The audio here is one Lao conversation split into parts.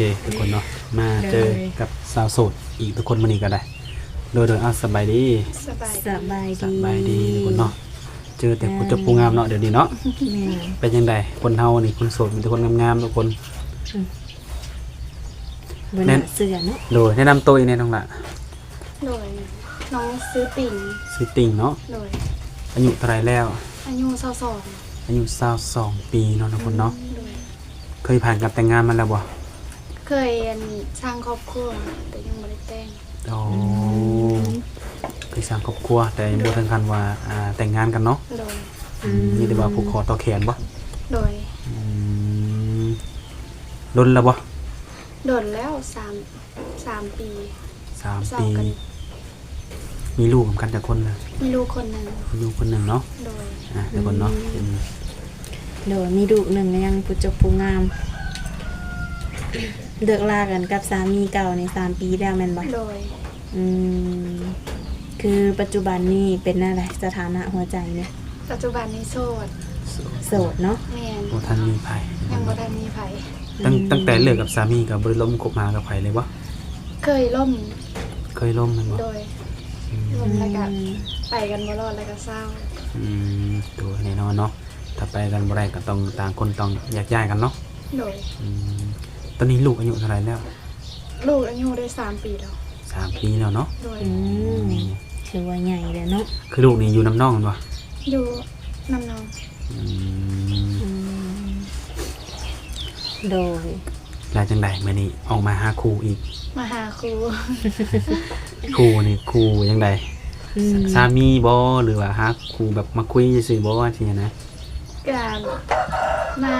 ເອີ ທຸກຄົນເນາະ ມາເຈີກັບສາວໂສດອີກທຸກຄົນມື້ນີ້ກໍໄດ້. ໂດຍ ໂດຍ ເອົາ ສະບາຍດີ. ສະບາຍ ສະບາຍດີ ສະບາຍດີທຸກຄົນເນາະ. ເຈີແຕ່ຜູ້ຈົບຜູ້ງາມເນາະ ດຽວນີ້ເນາະ. ແມ່ນ. ເປັນຈັ່ງໃດ ຄົນເຮົານີ້ ຄົນໂສດມີແຕ່ຄົນງາມໆທຸກຄົນ. ອືມ ບໍ່ໜ້າເຊື່ອເນາະ. ໂດຍ ແນະນຳໂຕອີກແດ່ນ້ອງຫຼ້າ. ໂດຍ ນ້ອງຊື່ຕິ່ງ. ຊື່ຕິ່ງເນາະ. ໂດຍ ອາຍຸເທົ່າໃດແລ້ວ? ອາຍຸຊາວສອງ. ອາຍຸຊາວສອງປີເນາະ ທຸກຄົນເນາະ. ໂດຍ ເຄີຍຜ່ານການແຕ່ງງານມາແລ້ວບໍ່? ເຄີຍ ອັນ ສ້າງຄອບຄົວ ແຕ່ຍັງບໍ່ໄດ້ແຕ່ງ. ອໍ ອືມ ເຄີຍສ້າງຄອບຄົວ ແຕ່ຍັງບໍ່ເຖິງຂັ້ນວ່າ ອ່າ ແຕ່ງງານກັນເນາະ. ໂດຍ ອືມ ມີແຕ່ວ່າຜູກຄໍຕໍ່ແຂນບໍ່? ໂດຍ ອືມ ດົນແລ້ວບໍ່? ດົນແລ້ວ ສາມ ສາມປີ. ສາມປີ. ມີລູກນຳກັນຈັກຄົນນະ? ມີລູກຄົນໜຶ່ງ. ມີລູກຄົນໜຶ່ງເນາະ. ໂດຍ ອ່າ ທຸກຄົນເນາະ. ອືມ ເປັນ ໂດຍ ມີລູກໜຶ່ງ ຍັງຜູ້ຈົບຜູ້ງາມ. ເລີກລາກັນກັບສາມີເກົ່ານີ້ສາມປີແລ້ວແມ່ນບໍ່? ໂດຍ ອືມ ຄືປັດຈຸບັນນີ້ເປັນແນວໃດ ສະຖານະຫົວໃຈນີ້? ປັດຈຸບັນນີ້ໂສດ. ໂສດເນາະ. ແມ່ນ. ບໍ່ທັນມີໃຜ. ຍັງບໍ່ທັນມີໃຜ. ຕັ້ງ ອືມ ຕັ້ງແຕ່ເລີກກັບສາມີກໍບໍ່ໄດ້ລົມຄົບຫາກັບໃຜເລີຍບໍ່? ເຄີຍລົມ. ເຄີຍລົມແມ່ນບໍ່? ໂດຍ ອືມ ລົມແລ້ວກໍ ອືມ ໄປກັນບໍ່ລອດ ແລ້ວກໍເຊົາ. ອືມ ໂດຍ ແນ່ນອນເນາະ ຖ້າໄປກັນບໍ່ໄດ້ກໍຕ້ອງ ຕ່າງຄົນຕ້ອງແຍກຍ້າຍກັນເນາະ. ໂດຍ ອືມ ຕອນນີ້ລູກອາຍຸເທົ່າໃດແລ້ວ? ລູກອາຍຸໄດ້ສາມປີແລ້ວ. ສາມປີແລ້ວເນາະ. ໂດຍ ອືມ ອືມ ຖືວ່າໃຫຍ່ແລ້ວເນາະ. ຄືລູກນີ້ຢູ່ນຳນ້ອງແມ່ນບໍ່? ຢູ່ນຳນ້ອງ. ອືມ ອືມ ໂດຍ ແລ້ວຈັ່ງໃດ ມື້ນີ້ອອກມາຫາຄູ່ອີກ? ມາຫາຄູ່. ຄູ່ນີ້ຄູ່ຈັ່ງໃດ? ອືມ ສາມີບໍ່ ຫຼືວ່າຫາຄູ່ແບບມາຄຸຍຊື່ໆບໍ່ ຊີ້ນະ? ກະມາ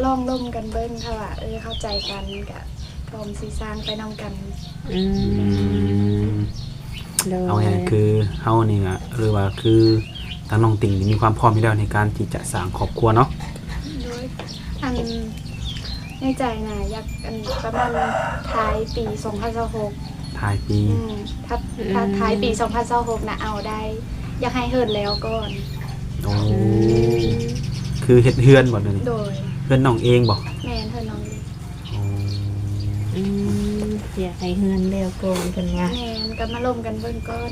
ລອງລົມກັນເບິ່ງ ຖ້າວ່າ ເອີ ເຂົ້າໃຈກັນກະ ພ້ອມຊິສ້າງໄປນຳກັນ. ອືມ ອືມ ໂດຍ ເອົາງ່າຍໆຄືເຮົານີ້ ຫຼືວ່າຄືທາງນ້ອງຕິ່ງນີ້ມີຄວາມພ້ອມຢູ່ແລ້ວໃນການທີ່ຈະສ້າງຄອບຄົວເນາະ. ໂດຍ ອັນ ໃນໃຈນະ ຢາກ ອັນ ປະມານທ້າຍປີສອງພັນຊາວຫົກ. ທ້າຍປີ ອືມ ຖ້າ ອືມ ຖ້າທ້າຍປີສອງພັນຊາວຫົກນະ ເອົາໄດ້ ຢາກໃຫ້ເຮືອນແລ້ວກ່ອນ. ໂອ້ ອືມ ຄືເຮັດເຮືອນບໍ່ດຽວນີ້? ໂດຍ ເຮືອນນ້ອງເອງບໍ່? ແມ່ນ ເຮືອນນ້ອງເອງ. ໂອ້ ອືມ ຢາກໃຫ້ເຮືອນແລ້ວກ່ອນເພິ່ນວ່າ. ແມ່ນ ກໍມາລົມກັນເບິ່ງກ່ອນ.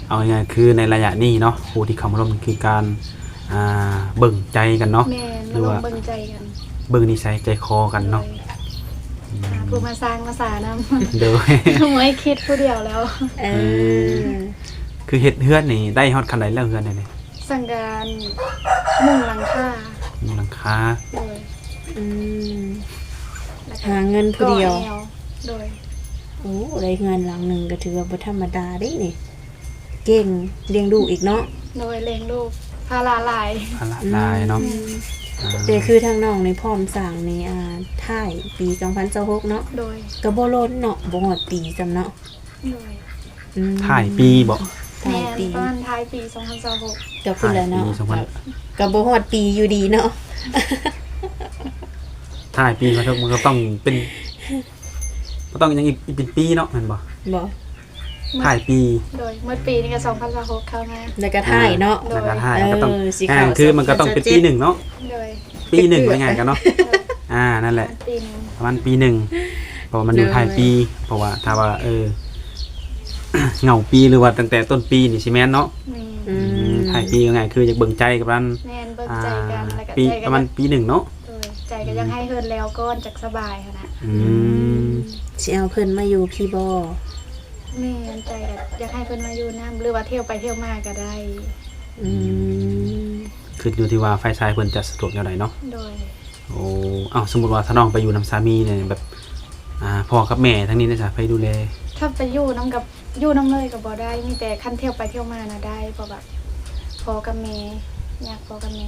ເອົາງ່າຍໆຄືໃນໄລຍະນີ້ເນາະ ຜູ້ທີ່ເຂົ້າມາລົມນີ້ຄືການ ອ່າ ເບິ່ງໃຈກັນເນາະ. ແມ່ນ ມາລົມເບິ່ງໃຈກັນ ເບິ່ງນິໄສໃຈຄໍກັນເນາະ. ໂດຍ ອືມ ຫາຜູ້ມາສ້າງມາສານຳ. ໂດຍ ບໍ່ໃຫ້ຄິດຜູ້ດຽວແລ້ວ. ເອີ ເອີ ຄືເຮັດເຮືອນນີ້ໄດ້ຮອດຂັ້ນໃດແລ້ວ ເຮືອນນີ້? ສັງການມຸງຫຼັງຄາ. ມຸງຫຼັງຄາ. ໂດຍ ອືມ ແລ້ວກໍຫາເງິນຜູ້ດຽວ. ໂດຍ ໂອ້ ໄດ້ເຮືອນຫຼັງໜຶ່ງກໍຖືວ່າບໍ່ທຳມະດາເດ້ນີ້. ເກັ່ງ ລ້ຽງລູກອີກເນາະ. ໂດຍ ລ້ຽງລູກ ພາລະຫຼາຍ. ພາລະຫຼາຍເນາະ. ອືມ ອ່າ ແຕ່ຄືທາງນ້ອງນີ້ພ້ອມສ້າງນີ້ ອ່າ ທ້າຍປີສອງພັນຊາວຫົກເນາະ. ໂດຍ ກໍບໍ່ລົ້ນເນາະ ບໍ່ຮອດປີຊ້ຳເນາະ. ໂດຍ ອືມ ທ້າຍປີບໍ່? ທ້າຍປີ ແມ່ນ ປະມານທ້າຍປີສອງພັນຊາວຫົກ. ກໍພຸ້ນແຫຼະເນາະ ທ້າຍປີສອງພັນ ກໍ ກໍບໍ່ຮອດປີຢູ່ດີເນາະ. ທ້າຍປີມັນກໍ ມັນກໍຕ້ອງເປັນ ບໍ່ຕ້ອງຫຍັງອີກ ອີກເປັນປີເນາະ ແມ່ນບໍ່? ບໍ່ ທ້າຍປີ. ໂດຍ ໝົດປີນີ້ກໍສອງພັນຊາວຫົກເຂົ້າມາ ແລ້ວກໍທ້າຍເນາະ. ໂດຍ ແລ້ວກໍທ້າຍ ເອີ ກໍຕ້ອງ ຊິເຂົ້າ ອ່າ ຄືມັນກໍຕ້ອງເປັນປີໜຶ່ງເນາະ. ໂດຍ ປີໜຶ່ງ ເກືອບໆ ວ່າງ່າຍກັນເນາະ. ໂດຍ ອ່າ ນັ້ນແຫຼະ ປີໜຶ່ງ ປະມານປີໜຶ່ງ ເພາະວ່າມັນຢູ່ ໂດຍ ທ້າຍປີ ເພາະວ່າຖ້າວ່າ ເອີ ເຫງົາປີ ຫຼືວ່າຕັ້ງແຕ່ຕົ້ນປີນີ້ຊິແມ່ນເນາະ. ແມ່ນ ອືມ ອືມ ທ້າຍປີ ວ່າງ່າຍຄືຢາກເບິ່ງໃຈກັນ. ແມ່ນ ເບິ່ງໃຈກັນ ອ່າ ແລ້ວກໍ ປີ ໃຈກໍ ປະມານປີໜຶ່ງເນາະ. ໂດຍ ໃຈກໍຢາກໃຫ້ເຮືອນແລ້ວກ່ອນ ຈັກສະບາຍຫັ້ນນະ. ອືມ ຊິເອົາເພິ່ນມາຢູ່ພີ້ບໍ່? ແມ່ນ ໃຈກໍຢາກໃຫ້ເພິ່ນມາຢູ່ນຳ ຫຼືວ່າທ່ຽວໄປທ່ຽວມາກໍໄດ້. ອືມ ອືມ ຂຶ້ນຢູ່ທີ່ວ່າຝ່າຍຊາຍເພິ່ນຈະສະດວກແນວໃດເນາະ. ໂດຍ ໂອ້ ເອົ້າ ສົມມຸດວ່າຖ້ານ້ອງໄປຢູ່ນຳສາມີນີ້ ແບບ ອ່າ ພໍ່ກັບແມ່ທາງນີ້ເດຊະ ໃຜດູແລ? ຖ້າໄປຢູ່ນຳກັບ ຢູ່ນຳເລີຍກໍບໍ່ໄດ້ ມີແຕ່ຄັນທ່ຽວໄປທ່ຽວມານະໄດ້ ເພາະວ່າພໍ່ກັບແມ່ ຍາກພໍ່ກັບແມ່.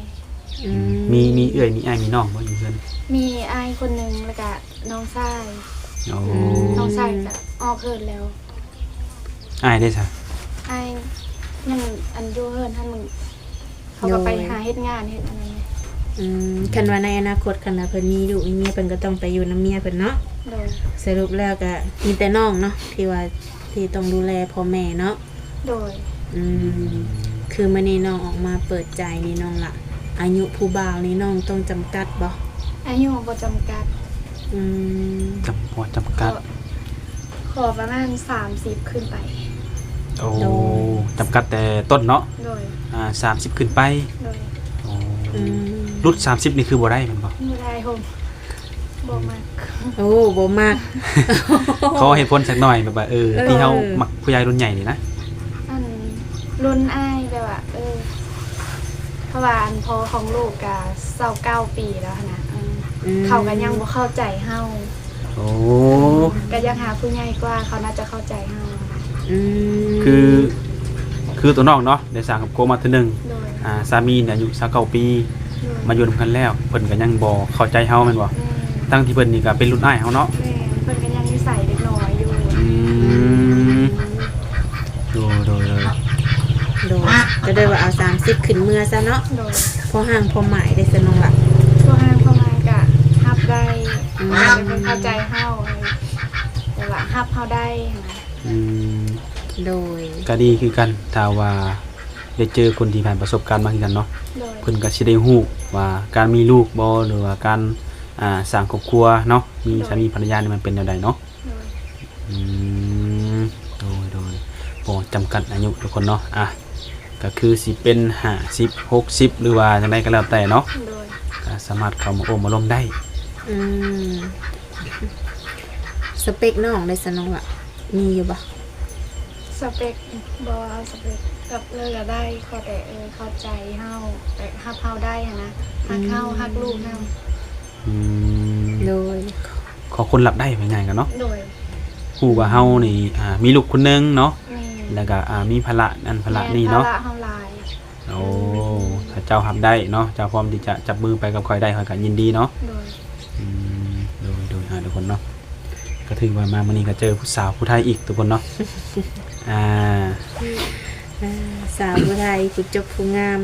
ອືມ ມີ ມີເອື້ອຍ ມີອ້າຍ ມີນ້ອງບໍ່ຢູ່ເຮືອນ? ມີອ້າຍຄົນໜຶ່ງ ແລ້ວກະນ້ອງຊາຍ. ໂອ້ ອືມ ນ້ອງຊາຍກະອອກເຮືອນແລ້ວ. ອ້າຍເດຊະ? ອ້າຍຍັງ ອັນ ຢູ່ເຮືອນຫັ້ນ ເຂົາກໍໄປ ໂດຍ ຫາເຮັດງານເຮັດອັນນັ້ນ. ອືມ ອືມ ຄັນວ່າໃນອະນາຄົດ ຄັນວ່າເພິ່ນມີລູກມີເມຍ ເພິ່ນກໍຕ້ອງໄປຢູ່ນຳເມຍເພິ່ນເນາະ. ໂດຍ ສະຫຼຸບແລ້ວກໍມີແຕ່ນ້ອງເນາະ ທີ່ວ່າ ທີ່ຕ້ອງດູແລພໍ່ແມ່ເນາະ. ໂດຍ ອືມ ອືມ ຄືມື້ນີ້ນ້ອງອອກມາເປີດໃຈນີ້ ນ້ອງລະ ອາຍຸຜູ້ບ່າວນີ້ນ້ອງຕ້ອງຈຳກັດບໍ່? ອາຍຸບໍ່ຈຳກັດ. ອືມ ຈຳ ບໍ່ຈຳກັດ ຂໍ ຂໍປະມານສາມສິບຂຶ້ນໄປ. ໂອ້ ໂດຍ ຈຳກັດແຕ່ຕົ້ນເນາະ. ໂດຍ ອ່າ ສາມສິບຂຶ້ນໄປ. ໂດຍ ໂອ້ ອືມ ຫຼຸດສາມສິບນີ້ຄືບໍ່ໄດ້ແມ່ນບໍ່? ບໍ່ໄດ້ໂຮມ ບໍ່ມັກ. ໂອ້ ບໍ່ມັກ ຂໍເຫດຜົນຈັກໜ່ອຍ ແບບວ່າ ເອີ ເອີ ທີ່ເຮົາມັກຜູ້ໃຫຍ່ລຸ້ນໃຫຍ່ນີ້ນະ. ອັນລຸ້ນອ້າຍແບບວ່າ ເອີ ເພາະວ່າອັນພໍ່ຂອງລູກກະຊາວເກົ້າປີແລ້ວຫັ້ນນະ ເອີ ອືມ ເຂົາກະຍັງບໍ່ເຂົ້າໃຈເຮົາ. ໂອ້ ກະຢາກຫາຜູ້ໃຫຍ່ກວ່າ ເຂົາໜ້າຈະເຂົ້າໃຈເຮົາ. ອືມ ຄື ຄືຕົວນ້ອງເນາະ ໄດ້ສ້າງຄອບຄົວມາເທື່ອໜຶ່ງ. ໂດຍ ອ່າ ສາມີນີ້ອາຍຸຊາວເກົ້າປີ. ໂດຍ ມາຢູ່ນຳກັນແລ້ວ ເພິ່ນກະຍັງບໍ່ເຂົ້າໃຈເຮົາແມ່ນບໍ່? ແມ່ນ ທັງທີ່ເພິ່ນນີ້ກະເປັນລຸ້ນອ້າຍເຮົາເນາະ. ແມ່ນ ເພິ່ນກະຍັງນິໄສເດັກນ້ອຍຢູ່. ອືມ ໂດຍ ໂດຍ ໂດຍ ໂດຍ ກະໄດ້ວ່າເອົາສາມສິບຂຶ້ນເມືອຊະເນາະ. ໂດຍ ພໍຮ່າງພໍໝາຍເດ້ຊະນ້ອງລະ? ພໍຮ່າງພໍໝາຍກະຮັບໄດ້. ອືມ ເພິ່ນເຂົ້າໃຈເຮົາ ແຕ່ວ່າຮັບເຮົາໄດ້ຫັ້ນນະ. ອືມ ໂດຍ ກະດີຄືກັນ ຖ້າວ່າໄດ້ເຈີຄົນທີ່ຜ່ານປະສົບການມາຄືກັນເນາະ. ໂດຍ ເພິ່ນກະຊິໄດ້ຮູ້ວ່າການມີລູກບໍ ຫຼືວ່າການ ອ່າ ສ້າງຄອບຄົວເນາະ ມີ ໂດຍ ສາມີພັນລະຍານີ້ມັນເປັນແນວໃດເນາະ. ໂດຍ ອືມ ໂດຍ ໂດຍ ບໍ່ຈຳກັດອາຍຸທຸກຄົນເນາະ. ອ່ະ ກະຄືຊິເປັນຫ້າສິບ ຫົກສິບ ຫຼືວ່າຈັ່ງໃດກະແລ້ວແຕ່ເນາະ. ໂດຍ ກະສາມາດເຂົ້າມາໂອ້ມາລົມໄດ້. ອືມ ສະເປັກນ້ອງເດຊະນ້ອງລະ ມີຢູ່ບໍ່? ສະເປັກ ບໍ່ເອົາສະເປັກ ແບບເລີກກະໄດ້ ຂໍແຕ່ ເອີ ເຂົ້າໃຈເຮົາ ແບບຮັບເຮົາໄດ້ຫັ້ນນະ ຮັກເຮົາ ອືມ ຮັກລູກເຮົາ. ອືມ ໂດຍ ຂໍຄົນຮັບໄດ້ ວ່າງ່າຍກັນເນາະ. ໂດຍ ຮູ້ວ່າເຮົານີ້ ອ່າ ມີລູກຄົນໜຶ່ງເນາະ. ແມ່ນ ແລ້ວກະ ອ່າ ມີພາລະນັ້ນພາລະນີ້ເນາະ. ແມ່ນ ພາລະເຮົາຫຼາຍ. ໂອ້ ອືມ ຖ້າເຈົ້າຮັບໄດ້ເນາະ ເຈົ້າພ້ອມທີ່ຈະຈັບມືໄປກັບຂ້ອຍໄດ້ ຂ້ອຍກະຍິນດີເນາະ. ໂດຍ ອືມ ໂດຍ ໂດຍ ອ່າ ທຸກຄົນເນາະ ກະຖືວ່າມາມື້ນີ້ກະເຈີຜູ້ສາວຜູ້ໄທອີກທຸກຄົນເນາະ. ອ່າ ອ່າ ສາວຜູ້ໄທ ຜູ້ຈົບຜູ້ງາມ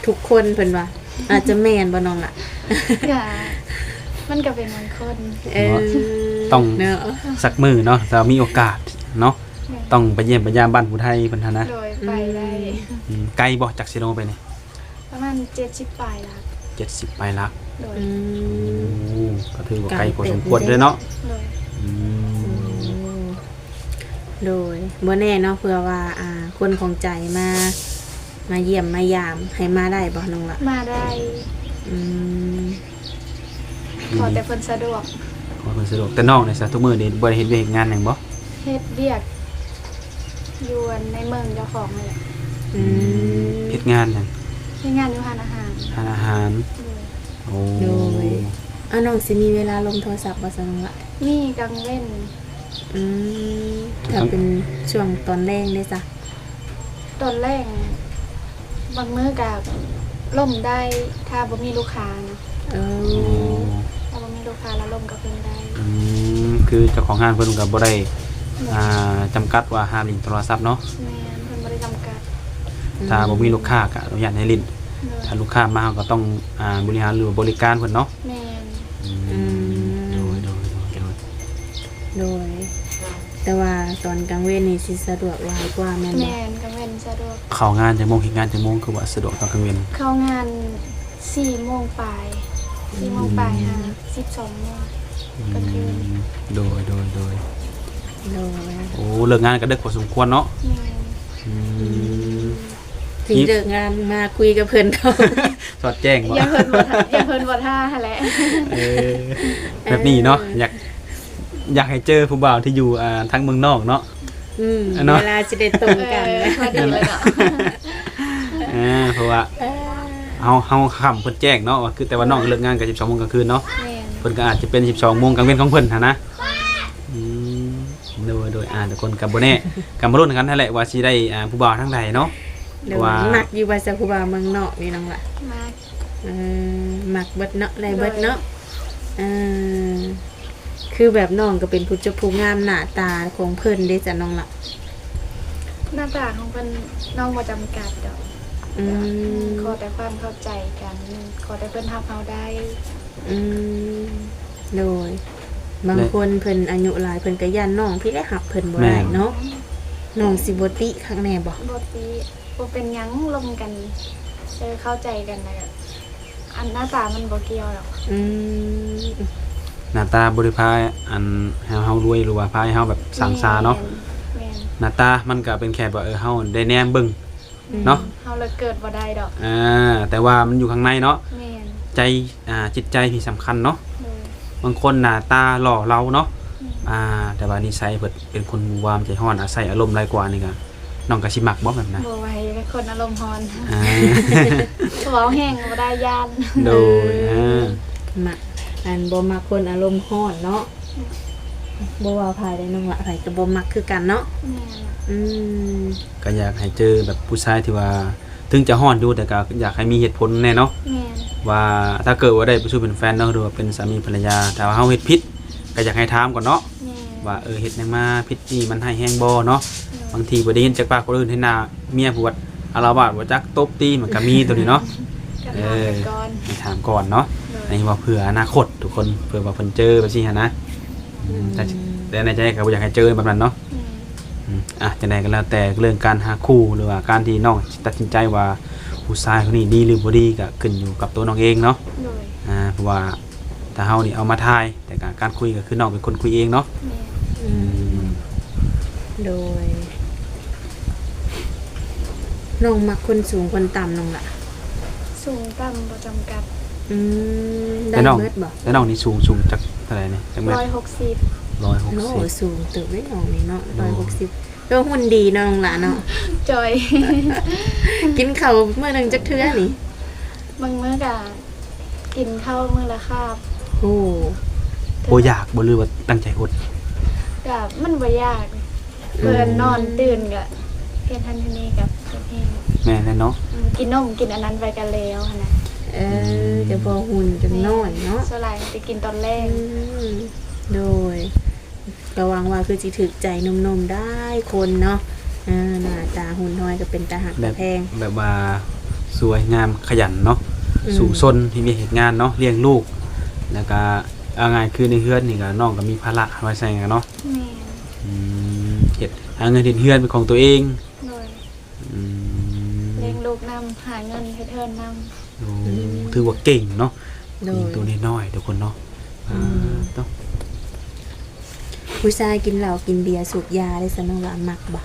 ທຸກຄົນເພິ່ນວ່າ ອາດຈະແມ່ນບໍ່ນ້ອງລະ? ກະ ມັນກະເປັນບາງຄົນ. ເອີ ເນາະ ຕ້ອງ ເນາະ ສັກມື້ເນາະ ຖ້າມີໂອກາດເນາະ. ແມ່ນ ຕ້ອງໄປຢ້ຽມໄປຢາມບ້ານຜູ້ໄທເພິ່ນຫັ້ນນະ. ໂດຍ ໄປໄດ້. ອືມ ອືມ ໄກບໍ່ ຈາກເຊໂນໄປນີ້? ປະມານເຈັດສິບປາຍຫຼັກ. ເຈັດສິບປາຍຫຼັກ. ໂດຍ ອືມ ໂອ້ ກະຖືວ່າໄກພໍສົມຄວນເລີຍເນາະ. ໂດຍ ອືມ ໂດຍ ບໍ່ແນ່ເນາະ ເພື່ອວ່າ ອ່າ ຄົນຂອງໃຈມາ ມາຢ້ຽມມາຢາມ ໃຫ້ມາໄດ້ບໍ່ນ້ອງລະ? ມາໄດ້. ອືມ ຂໍແຕ່ເພິ່ນສະດວກ. ຂໍເພິ່ນສະດວກ. ແຕ່ນ້ອງນີ້ຊະ ທຸກມື້ນີ້ບໍ່ໄດ້ເຮັດວຽກເຮັດງານຫຍັງບໍ່? ເຮັດວຽກຢູ່ອັນໃນເມືອງເຈົ້າຂອງຫັ້ນແຫຼະ. ອືມ ອືມ ເຮັດງານຫຍັງ? ເຮັດງານຢູ່ຮ້ານອາຫານ. ຮ້ານອາຫານ. ໂດຍ ໂອ້ ໂດຍ ອາ ນ້ອງຊິມີເວລາລົມໂທລະສັບບໍ່ຊະນ້ອງລະ? ມີກາງເວັນ. ອືມ ຖ້າເປັນຊ່ວງຕອນແລງເດຊະ? ຕອນແລງບາງມື້ກະລົມໄດ້ ຖ້າບໍ່ມີລູກຄ້ານະ. ເອີ ອໍ ຖ້າບໍ່ມີລູກຄ້າລະລົມກັບເພິ່ນໄດ້. ອືມ ຄືເຈົ້າຂອງຮ້ານເພິ່ນກະບໍ່ໄດ້ ແມ່ນ ອ່າ ຈຳກັດວ່າຫ້າມຫຼິ້ນໂທລະສັບເນາະ? ແມ່ນ ເພິ່ນບໍ່ໄດ້ຈຳກັດ. ອືມ ຖ້າບໍ່ມີລູກຄ້າກະອະນຸຍາດໃຫ້ຫຼິ້ນ. ໂດຍ ຖ້າລູກຄ້າມາເຮົາກະຕ້ອງ ອ່າ ບໍລິຫານ ຫຼືວ່າບໍລິການເພິ່ນເນາະ? ແມ່ນ. ອືມ ອືມ ໂດຍ ໂດຍ ໂດຍ ໂດຍ ໂດຍ ແຕ່ວ່າຕອນກາງເວັນນີ້ຊິສະດວກຫຼາຍກວ່າແມ່ນບໍ່? ແມ່ນ ກາງເວັນສະດວກ. ເຂົ້າງານຈັກໂມງ ເຮັດງານຈັກໂມງ ຄືວ່າສະດວກຕອນກາງເວັນ? ເຂົ້າງານສີ່ໂມງປາຍ ສີ່ໂມງປາຍ ອືມ ຫາສິບສອງໂມງ ອືມ ກາງຄືນ. ໂດຍ ໂດຍ ໂດຍ ໂດຍ ໂອ້ ເລີກງານກະເດິກພໍສົມຄວນເນາະ? ແມ່ນ. ອືມ ອືມ ທີ່ເລີກງານມາຄຸຍກັບເພິ່ນເຂົາ ສອດແຈ້ງບໍ່? ຢ້ານເພິ່ນບໍ່ ຢ້ານເພິ່ນບໍ່ຖ້າຫັ້ນແຫຼະ. ເອີ ແບບນີ້ເນາະ ເອີ ຢາກ ຢາກໃຫ້ເຈີຜູ້ບ່າວທີ່ຢູ່ ອ່າ ທາງເມືອງນອກເນາະ. ອືມ ເນາະ ເວລາຊິໄດ້ຕົງກັນ. ເອີ ພໍດີເລີຍເນາະ. ເອີ ເພາະວ່າ ເອີ ເຮົາ ເຮົາຄ່ຳເພິ່ນແຈ້ງເນາະ ວ່າຄື ແຕ່ວ່ານ້ອງເລີກງານກະສິບສອງໂມງກາງຄືນເນາະ. ແມ່ນ ເພິ່ນກະອາດຈະເປັນສິບສອງໂມງກາງເວັນຂອງເພິ່ນຫັ້ນນະ. ອືມ ໂດຍ ໂດຍ ອ່າ ທຸກຄົນກະບໍ່ແນ່ ກະມາລຸ້ນກັນຫັ້ນແຫຼະວ່າຊິໄດ້ ອ່າ ຜູ້ບ່າວທາງໃດເນາະ. ໂດຍ ວ່າ ມັກຢູ່ບໍ່ຊະຜູ້ບ່າວເມືອງນອກນີ້ນ້ອງລະ? ມັກ. ເອີ ມັກເບິດເນາະ ໄດ້ເບິດເນາະ. ໂດຍ ເອີ ຄືແບບນ້ອງກະເປັນຜູ້ຈົບຜູ້ງາມ ໜ້າຕາຂອງເພິ່ນເດຊະນ້ອງລະ? ໜ້າຕາຂອງເພິ່ນນ້ອງບໍ່ຈຳກັດດອກ. ອືມ ແບບ ອືມ ຂໍແຕ່ຄວາມເຂົ້າໃຈກັນ ຂໍແຕ່ເພິ່ນຮັບເຮົາໄດ້. ອືມ ໂດຍ ບາງຄົນເພິ່ນອາຍຸຫຼາຍ ເພິ່ນກະຢ້ານນ້ອງພີ້ແຫຼະຮັບເພິ່ນບໍ່ໄດ້ເນາະ. ແມ່ນ ນ້ອງຊິບໍ່ຕິຄັກແນ່ບໍ່? ບໍ່ຕິ ບໍ່ເປັນຫຍັງ ລົມກັນ ເອີ ເຂົ້າໃຈກັນ ແລ້ວກະ ອັນໜ້າຕາມັນບໍ່ກ່ຽວດອກ. ອືມ ໜ້າຕາບໍ່ໄດ້ພາ ອັນ ໃຫ້ເຮົາລວຍ ຫຼືວ່າພາໃຫ້ເຮົາແບບສ້າງສາເນາະ. ແມ່ນ ແມ່ນ. ໜ້າຕາມັນກະເປັນແຄ່ວ່າ ເອີ ເຮົາໄດ້ແນມເບິ່ງ ອືມ ເນາະ. ເຮົາເລີຍເກີດບໍ່ໄດ້ດອກ. ອ່າ ແຕ່ວ່າມັນຢູ່ຂ້າງໃນເນາະ. ແມ່ນ. ໃຈ ອ່າ ຈິດໃຈທີ່ສຳຄັນເນາະ. ໂດຍ. ບາງຄົນໜ້າຕາຫຼໍ່ເຫຼົ່າເນາະ. ອືມ. ອ່າ ແຕ່ວ່ານິໄສເພິ່ນເປັນຄົນວາມໃຈຮ້ອນ ອາໄສອາລົມຫຼາຍກວ່ານີ້ກະ ນ້ອງກະຊິມັກບໍ່ແບບນັ້ນ? ບໍ່ໄຫວ ເປັນຄົນອາລົມຮ້ອນ. ອ່າ ເວົ້າແຮງບໍ່ໄດ້ ຢ້ານ. ໂດຍ. ເອີ ອ່າ ມັກ ອັນ ບໍ່ມັກຄົນອາລົມຮ້ອນເນາະ. ອືມ. ບໍ່ວ່າໃຜເດ້ນ້ອງລະ ໃຜກະບໍ່ມັກຄືກັນເນາະ. ແມ່ນ. ອືມ. ກະຢາກໃຫ້ເຈີແບບຜູ້ຊາຍທີ່ວ່າ ເຖິງຈະຮ້ອນຢູ່ ແຕ່ກະຢາກໃຫ້ມີເຫດຜົນແດ່ເນາະ. ແມ່ນ. ວ່າຖ້າເກີດວ່າໄດ້ໄປສູ່ເປັນແຟນເນາະ ຫຼືວ່າເປັນສາມີພັນລະຍາ ຖ້າວ່າເຮົາເຮັດຜິດ ກະຢາກໃຫ້ຖາມກ່ອນເນາະ. ແມ່ນ. ວ່າ ເອີ ເຮັດຫຍັງມາ ຜິດນີ້ມັນຮ້າຍແຮງບໍ່ເນາະ. ໂດຍ. ບາງທີບໍ່ໄດ້ຍິນຈາກປາກຄົນອື່ນ ເຫັນໜ້າເມຍຜູ້ວ່າອາລະວາດ ບໍ່ຈັກຕົບຕີ ມັນກະມີໂຕນີ້ເນາະ. ກະຖາມໄປກ່ອນ. ເອີ ໃຫ້ຖາມກ່ອນເນາະ. ໂດຍ. ອັນນີ້ເວົ້າເພື່ອອະນາຄົດທຸກຄົນ ເພື່ອວ່າເພິ່ນເຈີແບບຊີ້ຫັ້ນນະ. ອືມ. ອືມ ແຕ່ ແຕ່ໃນໃຈກະບໍ່ຢາກໃຫ້ເຈີແບບນັ້ນເນາະ. ແມ່ນ. ອືມ ອ່ະ ຈັ່ງໃດກະແລ້ວແຕ່ ເລື່ອງການຫາຄູ່ ຫຼືວ່າການທີ່ນ້ອງຕັດສິນໃຈວ່າຜູ້ຊາຍຄົນນີ້ດີ ຫຼື ບໍ່ດີ ກະຂຶ້ນຢູ່ກັບໂຕນ້ອງເອງເນາະ. ໂດຍ. ອ່າ ເພາະວ່າ ຖ້າເຮົານີ້ເອົາມາຖ່າຍ ແຕ່ກະການຄຸຍກະຄືນ້ອງເປັນຄົນຄຸຍເອງເນາະ. ແມ່ນ. ອືມ ອືມ ໂດຍ. ນ້ອງມັກຄົນສູງຄົນຕ່ຳນ້ອງລະ? ສູງຕ່ຳບໍ່ຈຳກັດ. ອືມ ໄດ້ໝົດບໍ່? ແຕ່ນ້ອງນີ້ສູງ ສູງຈັກເທົ່າໃດນີ້? ຈັກແມັດ? ຮ້ອຍຫົກສິບ. ຮ້ອຍຫົກສິບ. ໂອ້ ສູງເຕີບເດ້ນ້ອງນີ້ເນາະ. ໂດຍ. ຮ້ອຍຫົກສິບ ແຕ່ວ່າຫຸ່ນດີນ້ອງລະເນາະ. ຈ່ອຍ. ກິນເຂົ້າມື້ໜຶ່ງຈັກເທື່ອນີ້? ບາງມື້ກະ ກິນເຂົ້າມື້ລະຄາບ. ໂອ້ ບໍ່ຢາກບໍ່ ຫຼືວ່າຕັ້ງໃຈອົດ? ກະມັນບໍ່ຢາກ. ອືມ. ເພິ່ນນອນຕື່ນກະເຮັດຫັ້ນເຮັດນີ້ກະເຮັດແຮງ. ແມ່ນແລ້ວເນາະ. ອືມ ກິນນົມກິນອັນນັ້ນໄປກະແລ້ວຫັ້ນນະ. ເອີ ອືມ ແຕ່ພໍຫຸ່ນຈັ່ງນ້ອຍເນາະ. ແມ່ນ. ສ່ວນຫຼາຍກະກິນຕອນແລງ. ອືມ ໂດຍ. ກະຫວັງວ່າຄືຊິຖືກໃຈໜຸ່ມໆຫຼາຍຄົນເນາະ. ເອີ ໜ້າຕາຫຸ່ນຫ້ອຍກະເປັນຕາຮັກຕາແພງ ແບບວ່າສວຍງາມຂະຫຍັນເນາະ. ອືມ. ສູ້ຊົນເຮັດວຽກເຮັດງານເນາະ ລ້ຽງລູກ ແລ້ວກະເອົາງ່າຍຄືໃນເຮືອນນີ້ກະນ້ອງກະມີພາລະໄວ້ໃສ່ກັນເນາະ. ແມ່ນ. ອືມ ເຮັດ ຫາເງິນເຮັດເຮືອນເປັນຂອງໂຕເອງ. ໂດຍ. ອືມ ລ້ຽງລູກນຳ ຫາເງິນເຮັດເຮືອນນຳ. ໂອ້ ອືມ ຖືວ່າເກັ່ງເນາະ. ໂດຍ. ຍິງໂຕນ້ອຍໆທຸກຄົນເນາະ. ອືມ ອ່າ ໂຕ ຜູ້ຊາຍກິນເຫຼົ້າກິນເບຍສູບຢາໄດ້ຊັ້ນ ນ້ອງລະມັກບໍ່?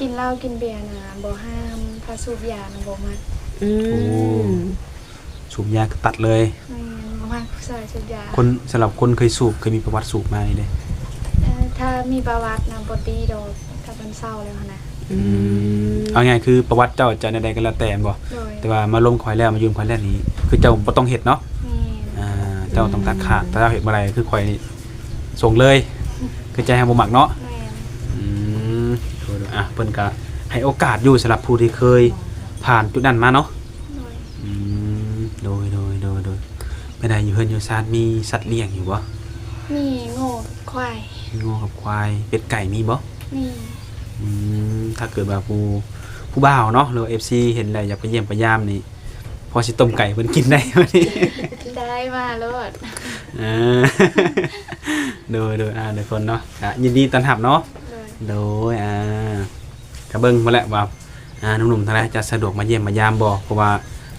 ກິນເຫຼົ້າກິນເບຍນະບໍ່ຫ້າມ ຖ້າສູບຢານະບໍ່ມັກ. ອືມ. ໂອ້ ສູບຢາກະຕັດເລີຍ. ແມ່ນ ບໍ່ມັກຜູ້ຊາຍສູບຢາ. ຄົນ ສຳລັບຄົນເຄີຍສູບ ເຄີຍມີປະຫວັດສູບມານີ້ເດ້. ເອີ ຖ້າມີປະຫວັດນະບໍ່ຕີດອກ ຖ້າເພິ່ນເຊົາແລ້ວຫັ້ນນະ. ອືມ ອືມ ເອົາງ່າຍຄືປະຫວັດເຈົ້າຈະແນວໃດກະແລ້ວແຕ່ແມ່ນບໍ່? ໂດຍ. ແຕ່ວ່າມາລົມຂ້ອຍແລ້ວ ມາຢູ່ນຳຂ້ອຍແລ້ວນີ້ ຄືເຈົ້າບໍ່ຕ້ອງເຮັດເນາະ. ແມ່ນ. ອ່າ ເຈົ້າຕ້ອງຕັດຂາດ. ອືມ. ຖ້າເຈົ້າເຮັດບໍ່ໄດ້ຄືຂ້ອຍນີ້ ສົ່ງເລີຍ ຄືໃຈເຮົາບໍ່ມັກເນາະ. ແມ່ນ. ອືມ ໂດຍໆ ອ່ະ ເພິ່ນກະໃຫ້ໂອກາດຢູ່ ສຳລັບຜູ້ທີ່ເຄີຍຜ່ານຈຸດນັ້ນມາເນາະ. ໂດຍ. ອືມ ໂດຍໆໆໆ. ເປັນໃດ ຢູ່ເຮືອນຢູ່ຊານມີສັດລ້ຽງຢູ່ບໍ່? ມີງົວກັບຄວາຍ. ມີງົວກັບຄວາຍ ເປັດໄກ່ມີບໍ່? ມີ. ອືມ ຖ້າເກີດວ່າຜູ້ ຜູ້ບ່າວເນາະ ຫຼືວ່າເອັຟຊີເຫັນແລ້ວຢາກໄປຢ້ຽມໄປຢາມນີ້ ພໍຊິຕົ້ມໄກ່ໃຫ້ເພິ່ນກິນໄດ້ບໍ່ນີ້? ໄດ້ ມາໂລດ. ເອີ ໂດຍໆ ອ່າ ທຸກຄົນເນາະ ກະຍິນດີຕ້ອນຮັບເນາະ. ໂດຍ. ໂດຍ ອ່າ ກະເບິ່ງພຸ້ນແຫຼະວ່າ ອ່າ ໜຸ່ມໆທັງຫຼາຍຈະສະດວກມາຢ້ຽມມາຢາມບໍ່ ເພາະວ່າ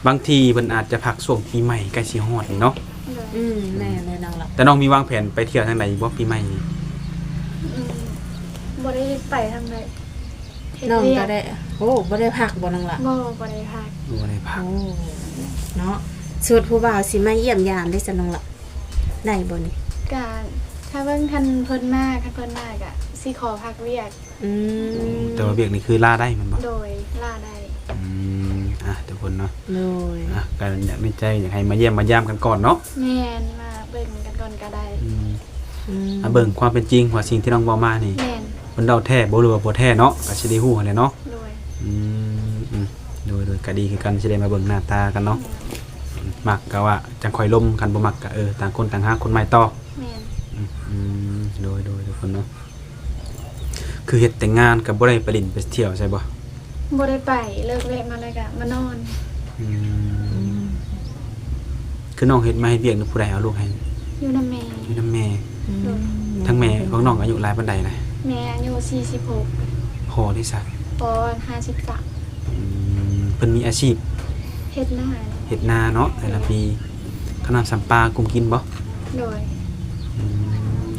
ບາງທີເພິ່ນອາດຈະພັກຊ່ວງປີໃໝ່ໃກ້ຊິຮອດນີ້ເນາະ. ໂດຍ. ອືມ ແມ່ນເລີຍນ້ອງລະ. ແຕ່ນ້ອງມີວາງແຜນໄປທ່ຽວທາງໃດຢູ່ບໍ່ປີໃໝ່ນີ້? ອືມ ບໍ່ໄດ້ໄປທາງໃດ. ເຮັດວຽກ. ນ້ອງກະໄດ້ ໂອ້ ບໍ່ໄດ້ພັກບໍ່ນ້ອງລະ? ບໍ່ ບໍ່ໄດ້ພັກ. ບໍ່ໄດ້ພັກ. ໂອ້ ເນາະ ສົດຜູ້ບ່າວຊິມາຢ້ຽມຢາມເດ້ຊັ້ນນ້ອງລະ ໄດ້ບໍ່ນີ້? ກະຖ້າເບິ່ງຄັນເພິ່ນມາ ຄັນເພິ່ນມາກະຊິຂໍພັກວຽກ. ອືມ ແຕ່ວ່າວຽກນີ້ຄືລາໄດ້ແມ່ນບໍ່? ໂດຍ ລາໄດ້. ອືມ ອ່ະ ທຸກຄົນເນາະ. ໂດຍ. ອ່ະ ກະຢາກໃນໃຈຢາກໃຫ້ມາຢ້ຽມມາຢາມກັນກ່ອນເນາະ. ແມ່ນ ມາເບິ່ງກັນກ່ອນກະໄດ້. ອືມ ອືມ ອ່ະ ເບິ່ງຄວາມເປັນຈິງວ່າສິ່ງທີ່ນ້ອງເວົ້າມານີ້ ແມ່ນ ເພິ່ນເວົ້າແທ້ບໍ່ ຫຼືວ່າບໍ່ແທ້ເນາະ ກະຊິໄດ້ຮູ້ຫັ້ນແຫຼະເນາະ. ໂດຍ. ອືມ ອືມ ໂດຍໆ ກະດີຄືກັນ ຊິໄດ້ມາເບິ່ງໜ້າຕາກັນເນາະ. ແມ່ນ. ມັກກະວ່າຈັ່ງຄ່ອຍລົມ ຄັນບໍ່ມັກກະ ເອີ ຕ່າງຄົນຕ່າງຫາຄົນໃໝ່ຕໍ່. ແມ່ນ. ອືມ ອືມ ໂດຍໆ ທຸກຄົນເນາະ. ຄືເຮັດແຕ່ງງານກະບໍ່ໄດ້ໄປຫຼິ້ນໄປທ່ຽວໃສບໍ່? ບໍ່ໄດ້ໄປ ເລີກວຽກມາແລ້ວກະມານອນ. ອືມ ອືມ ຄືນ້ອງເຮັດ ມາເຮັດວຽກນຳຜູ້ໃດເອົາລູກໃຫ້? ຢູ່ນຳແມ່. ຢູ່ນຳແມ່. ອືມ ໂດຍ. ທັງແມ່ຂອງນ້ອງອາຍຸຫຼາຍປານໃດລະ? ແມ່ອາຍຸສີ່ສິບຫົກ. ພໍ່ເດຊະ? ພໍ່ຫ້າສິບສາມ. ອືມ ເພິ່ນມີອາຊີບເຮັດນາ. ເຮັດນາເນາະ ແຕ່ລະປີ. ເຂົ້ານ້ຳຊຳປາກຸມກິນບໍ່? ໂດຍ.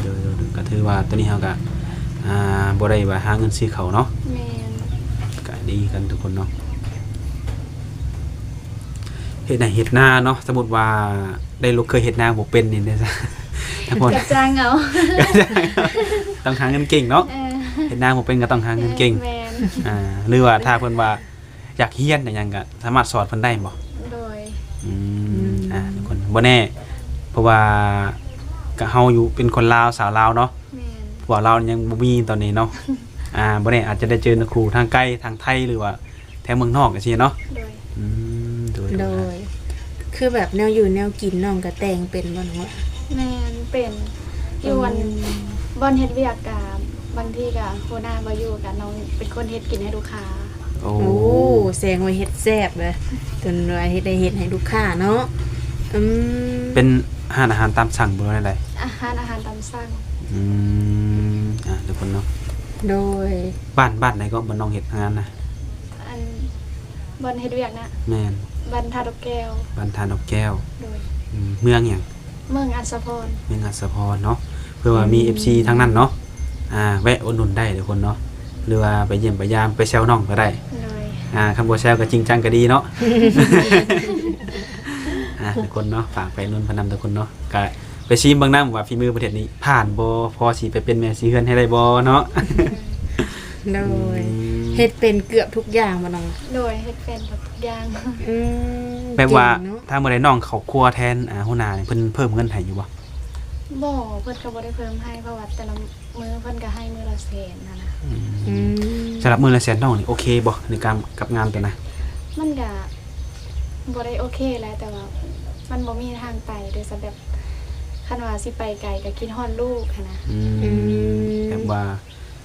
ໂດຍໆ ກໍຖືວ່າຕອນນີ້ເຮົາກໍ ອ່າ ບໍ່ໄດ້ວ່າຫາເງິນຊື້ເຂົ້າເນາະ. ແມ່ນ. ກໍດີກັນທຸກຄົນເນາະ. ເຮັດໄຮ່ເຮັດນາເນາະ, ສົມມຸດວ່າໄດ້ລູກເຂີຍເຮັດນາບໍ່ເປັນນີ້ເດ້ ຕ້ອງຈ້າງເອົາ. ຕ້ອງຫາເງິນເກັ່ງເນາະ. ເອີ. ເຮັດນາບໍ່ເປັນກໍຕ້ອງຫາເງິນເກັ່ງ. ແມ່ນ. ອ່າ ຫຼືວ່າຖ້າເພິ່ນວ່າ ຢາກຮຽນຫຍັງກໍສາມາດສອນເພິ່ນໄດ້ບໍ່? ໂດຍ. ອືມ ອືມ ອ່າ ທຸກຄົນ ບໍ່ແນ່ ເພາະວ່າກໍເຮົາຢູ່ເປັນຄົນລາວ ຊາວລາວເນາະ. ແມ່ນ. ພວກເຮົາຍັງບໍ່ມີຕອນນີ້ເນາະ. ອ່າ ບໍ່ແນ່ອາດຈະໄດ້ເຈີນະຄູທາງໄກ ທາງໄທ ຫຼືວ່າແຖວເມືອງນອກຈັ່ງຊີ້ເນາະ. ໂດຍ. ອືມ ໂດຍ ໂດຍ ໂດຍ. ຄືແບບແນວຢູ່ແນວກິນນ້ອງກໍແຕ່ງເປັນບໍ່ນ້ອງລະ? ແມ່ນ ເປັນ. ຢູ່ອັນ ອືມ ບ່ອນເຮັດວຽກກໍບາງທີກໍຫົວໜ້າບໍ່ຢູ່ ກໍນ້ອງເປັນຄົນເຮັດກິນໃຫ້ລູກຄ້າ. ໂອ້ ໂອ້ ແສດງວ່າເຮັດແຊບເລີຍ ຈົນວ່າເຮັດ ໄດ້ເຮັດໃຫ້ລູກຄ້າເນາະ. ອືມ ເປັນຮ້ານອາຫານຕາມສັ່ງບໍ່ ຫຼືວ່າແນວໃດ? ອາ ຮ້ານອາຫານຕາມສັ່ງ. ອືມ ອ່າ ທຸກຄົນເນາະ. ໂດຍ. ບ້ານ ບ້ານໃດກໍ ບ່ອນນ້ອງເຮັດງານນະ? ອັນ ບ່ອນເຮັດວຽກນະ? ແມ່ນ. ບ້ານທ່າດອກແກ້ວ. ບ້ານທ່າດອກແກ້ວ. ໂດຍ. ອືມ ເມືອງຫຍັງ? ເມືອງອັດສະພອນ. ເມືອງອັດສະພອນເນາະ. ເພື່ອວ່າມີ ອືມ ເອັຟຊີ ທາງນັ້ນເນາະ ອ່າ ແວະອຸດໜູນໄດ້ເດີຄົນເນາະ ຫຼືວ່າໄປຢ້ຽມໄປຢາມ ໄປແຊວນ້ອງກໍໄດ້. ໂດຍ. ອ່າ ຄັນບໍ່ແຊວກໍຈິງຈັງກໍດີເນາະ. ອ່າ ທຸກຄົນເນາະ ຝາກໄປອຸດໜູນເພິ່ນນຳທຸກຄົນເນາະ. ກະໄປຊີມເບິ່ງນຳວ່າຝີມືເພິ່ນເຮັດນີ້ຜ່ານບໍ່ ພໍຊິໄປເປັນແມ່ສີເຮືອນໃຫ້ໄດ້ບໍ່ເນາະ. ໂດຍ. ອືມ ເຮັດເປັນເກືອບທຸກຢ່າງບໍ່ນ້ອງ? ໂດຍ ເຮັດເປັນເກືອບທຸກຢ່າງ. ອືມ ແບບວ່າ ເກັ່ງເນາະ. ຖ້າມື້ໃດນ້ອງເຂົ້າຄົວແທນ ອ່າ ຫົວໜ້ານີ້ ເພິ່ນເພີ່ມເງິນໃຫ້ຢູ່ບໍ່? ບໍ່ ເພິ່ນກໍບໍ່ໄດ້ເພີ່ມໃຫ້ ເພາະວ່າແຕ່ລະ ມື້ເພິ່ນກໍໃຫ້ມື້ລະແສນຫັ້ນນະ. ອືມ ອືມ ສຳລັບມື້ລະແສນນ້ອງນີ້ໂອເຄບໍ່ ໃນການກັບງານຕົວນັ້ນ? ມັນກະບໍ່ໄດ້ໂອເຄແຫຼະ ແຕ່ວ່າມັນບໍ່ມີທາງໄປເດ້ ສະແບບ ຄັນວ່າຊິໄປໄກກໍຄິດຮອດລູກຫັ້ນນະ. ອືມ ອືມ ແບບວ່າ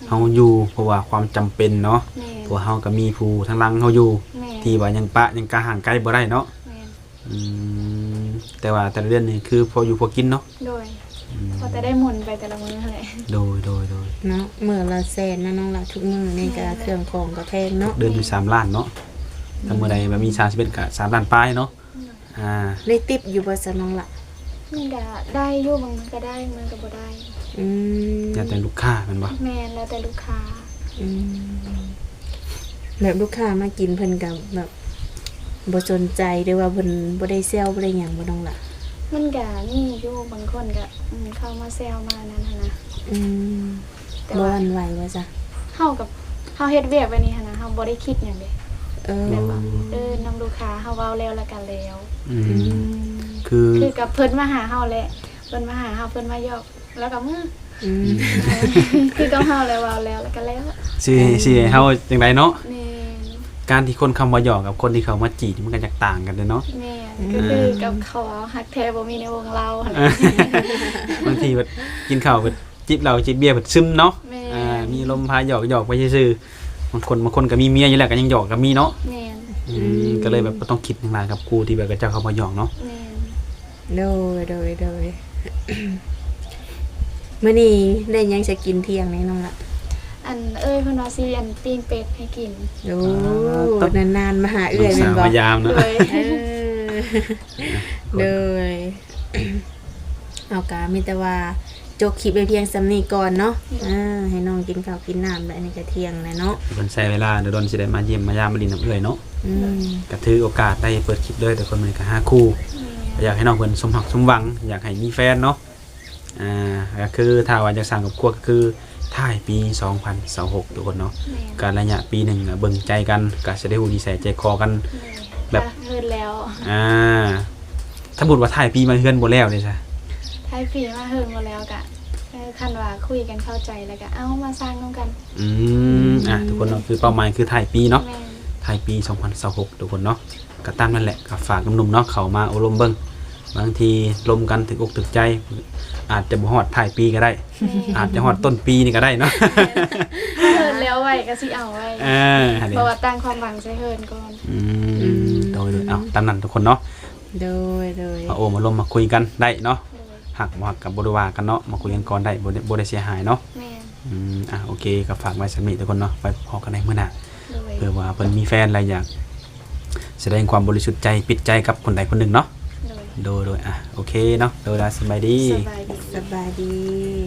ເຮົາຢູ່ເພາະວ່າຄວາມຈຳເປັນເນາະ. ແມ່ນ. ເພາະວ່າເຮົາກໍມີຜູ້ທາງຫຼັງເຮົາຢູ່. ແມ່ນ. ທີ່ວ່າຍັງປະຍັງກະຫ່າງໄກບໍ່ໄດ້ເນາະ. ແມ່ນ. ອືມ ແຕ່ວ່າແຕ່ລະເດືອນນີ້ຄືພໍຢູ່ພໍກິນເນາະ? ໂດຍ. ອືມ ພໍແຕ່ໄດ້ໝູນໄປແຕ່ລະມື້ຫັ້ນແຫຼະ. ໂດຍ ໂດຍ ໂດຍ. ເນາະ ມື້ລະແສນເນາະນ້ອງລະ ທຸກມື້ນີ້ກະ ແມ່ນແຫຼະ ເຄື່ອງຂອງກະແພງເນາະ. ເດືອນຢູ່ສາມລ້ານເນາະ. ອືມ ຖ້າມື້ໃດວ່າມີສາມສິບເອັດກະສາມລ້ານປາຍເນາະ. ໂດຍ. ອ່າ ໄດ້ຕິບຢູ່ບໍ່ຊະນ້ອງລະ? ມັນກະໄດ້ຢູ່ ບາງມື້ກະໄດ້ ບາງມື້ກະບໍ່ໄດ້. ອືມ ແລ້ວແຕ່ລູກຄ້າແມ່ນບໍ່? ແມ່ນ ແລ້ວແຕ່ລູກຄ້າ. ອືມ ແບບລູກຄ້າມາກິນເພິ່ນກະແບບ ບໍ່ສົນໃຈ ຫຼືວ່າເພິ່ນບໍ່ໄດ້ແຊວບໍ່ໄດ້ຫຍັງບໍ່ນ້ອງລະ? ມັນກະມີຢູ່ ບາງຄົນກະ ອືມ ເຂົ້າມາແຊວມານັ້ນຫັ້ນນະ. ອືມ ແຕ່ວ່າບໍ່ຫວັ່ນໄຫວວ່າຊະ? ເຮົາກັບ ເຮົາເຮັດວຽກແບບນີ້ຫັ້ນນະ ເຮົາບໍ່ໄດ້ຄິດຫຍັງເດ້. ເອີ ແບບວ່າ ເອີ ນຳລູກຄ້າເຮົາເວົ້າແລ້ວ ແລ້ວກະແລ້ວ. ອືມ ອືມ ຄື ຄືກັບເພິ່ນມາຫາເຮົາແຫຼະ ເພິ່ນມາຫາເຮົາ ເພິ່ນມາຢອກ ແລ້ວກໍເມືອ. ອືມ ຄືກັບເຮົາແຫຼະ ເວົ້າແລ້ວ ແລ້ວກໍແລ້ວ. ຊິ ຊິໃຫ້ເຮົາຈັ່ງໃດເນາະ? ແມ່ນ. ການທີ່ຄົນເຂົ້າມາຢອກກັບຄົນທີ່ເຂົ້າມາຈີບ ມັນກໍຢາກຕ່າງກັນເດ້ເນາະ. ແມ່ນ. ອືມ ກໍຄືກັບເຂົາເວົ້າ ຮັກແທ້ບໍ່ມີໃນວົງເລົ່າຫັ້ນແຫຼະ. ບາງທີແບບກິນເຂົ້າ ແບບຈິບເຫຼົ້າຈິບເບຍ ແບບຊຶມເນາະ. ແມ່ນ. ອ່າ ມີລົມພາຢອກ ຢອກໄປຊື່ໆ. ບາງຄົນ ບາງຄົນກໍມີເມຍຢູ່ແລ້ວ ກໍຍັງຢອກກໍມີເນາະ. ແມ່ນ. ອືມ ອືມ ກໍເລີຍແບບບໍ່ຕ້ອງຄິດຫຍັງຫຼາຍກັບຜູ້ທີ່ແບບເຂົາເຈົ້າເຂົ້າມາຢອກເນາະ. ແມ່ນ. ໂດຍ ໂດຍ ໂດຍ. ມື້ນີ້ໄດ້ຫຍັງຈະກິນທ່ຽງນີ້ນ້ອງລະ? ອັນ ເອື້ອຍເພິ່ນວ່າຊິ ອັນ ປີ້ງເປັດໃຫ້ກິນ. ໂອ້ ອ່າ ນານໆມາຫາເອື້ອຍແມ່ນບໍ່? ນ້ອງສາວມາຢາມເນາະ. ໂດຍ ເອີ ໂດຍ. ເຮົາກະມີແຕ່ວ່າຈົບຄລິບໄວ້ພຽງສ່ຳນີ້ກ່ອນເນາະ. ອືມ ອ່າ ໃຫ້ນ້ອງກິນເຂົ້າກິນນ້ຳແລ້ວ ອັນນີ້ກະທ່ຽງແລ້ວເນາະ. ເພິ່ນໃຊ້ເວລາດົນໆ ຊິໄດ້ມາຢ້ຽມມາຢາມມາຫຼິ້ນນຳເອື້ອຍເນາະ. ອືມ ກະຖືໂອກາດໄດ້ເປີດຄລິບເລີຍ ແຕ່ຄົນມື້ນີ້ກະຫາຄູ່. ແມ່ນ. ກໍຢາກໃຫ້ນ້ອງເພິ່ນສົມຮັກສົມຫວັງ ຢາກໃຫ້ມີແຟນເນາະ. ອ່າ ກໍຄືຖ້າວ່າຢາກສ້າງຄອບຄົວກໍຄືທ້າຍປີສອງພັນຊາວຫົກ ທຸກຄົນເນາະ. ແມ່ນ. ກໍໄລຍະປີໜຶ່ງກໍເບິ່ງໃຈກັນ ກໍຊິໄດ້ຮູ້ນິໄສໃຈຄໍກັນ. ແມ່ນ. ແບບ ຖ້າເຮີນແລ້ວ ອ່າ ສົມມຸດວ່າທ້າຍປີມາເຮືອນບໍ່ແລ້ວເດ້ຊະ? ທ້າຍປີມາເຮືອນບໍ່ແລ້ວກະ ເອີ ຄັນວ່າຄຸຍກັນເຂົ້າໃຈແລ້ວກະເອົາມາສ້າງນຳກັນ. ອືມ ອ່າ ທຸກຄົນເນາະ ຄືເປົ້າໝາຍຄືທ້າຍປີເນາະ. ແມ່ນ. ທ້າຍປີສອງພັນຊາວຫົກ ທຸກຄົນເນາະ. ກໍຕາມນັ້ນແຫຼະ ກໍຝາກໜຸ່ມໆເນາະ ເຂົ້າມາໂອ້ລົມເບິ່ງ ບາງທີລົມກັນຖືກອົກຖືກໃຈ ອາດຈະບໍ່ຮອດທ້າຍປີກໍໄດ້. ແມ່ນ. ອາດຈະຮອດຕົ້ນປີນີ້ກໍໄດ້ເນາະ. ແມ່ນ. ເຮີນແລ້ວໄວກໍຊິເອົາໄວ. ເອີ ຫັ້ນເດ ເພາະວ່າຕັ້ງຄວາມຫວັງໃສ່ເຮີນກ່ອນ. ອືມ ອືມ ໂດຍໆ ເອົາ ຕາມນັ້ນທຸກຄົນເນາະ. ໂດຍ ໂດຍ. ມາໂອ້ມາລົມມາຄຸຍກັນໄດ້ເນາະ. ໂດຍ. ຮັກບໍ່ຮັກກໍບໍ່ໄດ້ວ່າກັນເນາະ ມາຄຸຍກັນກ່ອນໄດ້ ບໍ່ໄດ້ ບໍ່ໄດ້ເສຍຫາຍເນາະ. ແມ່ນ. ອືມ ອ່ະ ໂອເຄ ກໍຝາກໄວ້ສ່ຳນີ້ທຸກຄົນເນາະ ໄວ້ພໍ້ກັນໃນມື້ໜ້າ. ໂດຍ. ເພື່ອວ່າເພິ່ນມີແຟນແລ້ວ ຢາກສະແດງຄວາມບໍລິສຸດໃຈ ປິດໃຈກັບຄົນໃດຄົນໜຶ່ງເນາະ. ໂດຍ ໂດຍໆ. ອ່ະ ໂອເຄເນາະ ໂດຍ ລາ ສະບາຍດີ ສະບາຍດີ. ສະບາຍດີ